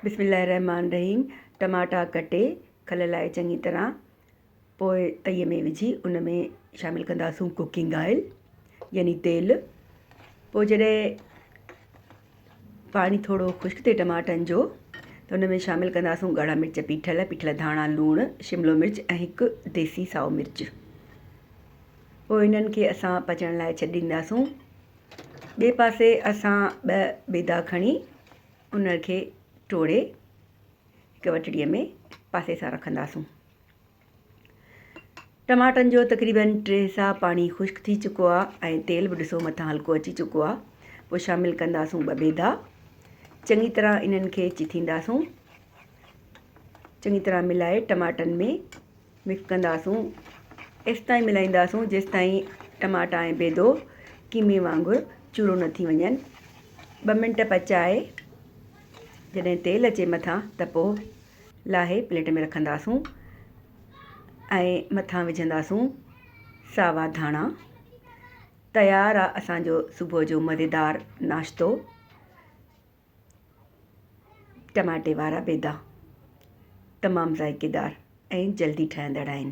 بسم الله الرحمٰن الرحيم ٽماٽا ڪٽي کل لاهي چڱي طرح پوء تئي ۾ وجهي ان ۾ شامل ڪنداسون ڪوڪنگ آئل يعني تيل پوء جڏهن پاڻي ٿورو خشڪ ٿئي ٽماٽن جو ته ان ۾ شامل ڪنداسون ڳاڙها مرچ پيٺل پيٺل ڌاڻا لوڻ شملو مرچ ۽ هڪ ديسي سائو مرچ پوء انهن کي اسان پچڻ لاء ڇڏينداسون ٻئي پاسي اسان ٻه بيدا کڻي ان کي ٽوڙي هڪ وٽڙيء ۾ پاسي سان رکنداسون. ٽماٽن جو تقريبن ٽي حصا پاڻي خشڪ ٿي چڪو آهي ۽ تيل به ڏسو مٿان هلڪو اچي چڪو آهي. پوء شامل ڪنداسون ٻه بيدا. چڱي طرح انهن کي چٿينداسون. چڱي طرح ملائي ٽماٽن ۾ مڪس ڪنداسون ايستائين ملائينداسون جيستائين ٽماٽا ۽ بيدو قيمي وانگر چورو نه ٿي وڃن ٻه منٽ پچائي جڏهن تيل اچي مٿان ته پوء لاهي پليٽ ۾ رکنداسون ۽ مٿان وجهنداسون ساوا ڌاڻا تيار آ اسان جو صبح جو مزيدار ناشتو ٽماٽي وارا بيدا تمام ذائقيدار ۽ جلدي ٺهندڙ آهن.